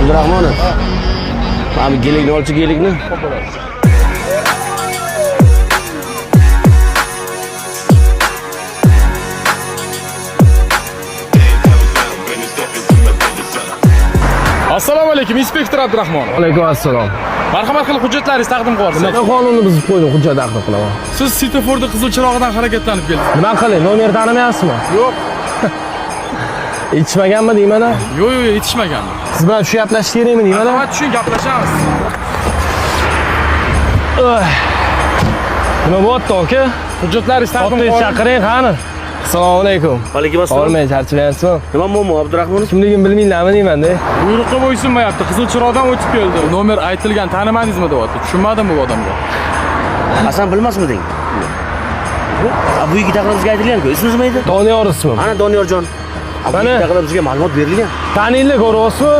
Abdurahmonov. Mana bu gelikni olchi, gelikni. Assalomu alaykum, inspektor Abdurahmonov. Alaykum assalom. Marhamat qilib, hujjatlaringizni taqdim qilib yuborsangiz. Nima qonunni buzib qo'ydim, hujjat taqdim qilaman. Siz svetoforda qizil chirog'idan harakatlanib keldingiz. Nima qilay, nomer tanimayapsizmi? Yo'q. Yetishmaganmi deyman? Yo'q, yo'q, yetishmagan. Siz bilan shu gaplashish kerakmi deyman? Marhamat, tushing, gaplashamiz. Nima bo'lyapti, aka? Hujjatlaringizni taqdim Otni qilib chaqiring, qani? Assalomu alaykum. Alaykum assalom. Olmay charchamayapsizmi? Nima muammo, Abdurahmonov? Kimligimni bilmaylarmi deyman-da. Buyruqqa bo'ysunmayapti. Qizil chiroqdan o'tib keldi. Nomer aytilgan, tanimadingizmi deyapti. Tushunmadim bu odamga. Hasan bilmasmiding? A, bu yigit haqida bizga aytilgan-ku. Ismingiz nima edi? Doniyor ismim. Ana Doniyorjon. A, bu Mana. yigit haqida bizga ma'lumot berilgan. Taniylar, ko'ryapsizmi?